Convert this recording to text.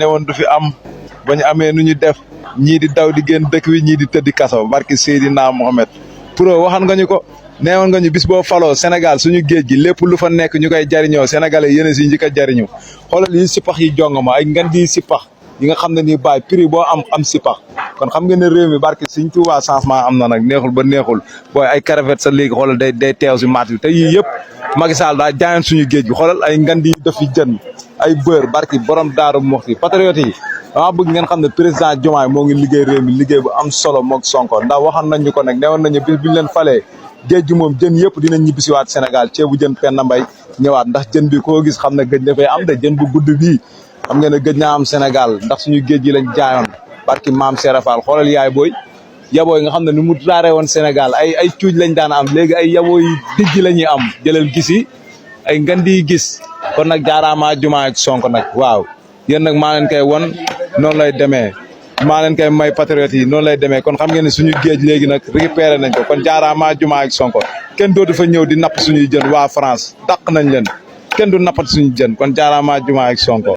ne woon du fi am ba ñu amee nu ñu def ñii di daw di génn dëkk wi ñii di tëddi kaso barki Seydina Mohamed pro waxan nga ñu ko neewoon nga ñu bis boo faloo Sénégal suñu géej gi lépp lu fa nekk ñu koy jariñoo sénégalais yéen si njëkk a jariñu xoolal yi sipax yi jongama ay ngan di sipax yi nga xam ne nii bàyyi prix boo am sipax kon xam ngeen ne réew mi barki Sëñ Tuubaa changement am na nag neexul ba neexul booy ay caravette sa léegi xoolal day teew si maat bi te yii yëpp Macky Sall daa jaayoon suñu géej gi xoolal ay ngan di def fi jën ay bër barki borom daaru moxti patriote yi dama bëgg ngeen xam ne président Diomaye moo ngi liggéey réew mi liggéey bu am solo moog Sonko ndax waxoon nañ ñu ko nag newoon nañu bis biñu leen falee géej gi moom jën yëpp dinañ ñibbisiwaat Sénégal ceebu jën Penda Mbaye ñëwaat ndax jën bi koo gis xam ne gëj dafay am de jën bu gudd bii xam ngeen ne gëj naa am Sénégal ndax suñu géej gi lañ jaayoon barki maam Serafal xoolal yaay booy yabooy nga xam ne ni mu raare woon Sénégal ay cuuj lañ daan am léegi ay yabooy dijj la ñuy am jëlal gis yi ay ngan di gis kon nag jaaraama Diomaye ak Sonko nag waaw yéen nag maa leen koy won noonu lay demee maa leen koy may patriote yi noonu lay demee kon xam ngeen ne suñu géej léegi nag récupéré nañ ko kon jaaraama Diomaye ak Sonko kenn dootu fa ñëw di napp suñuy jën waa France dàq nañ leen kenn du nappat suñu jën kon jaaraama Diomaye ak Sonko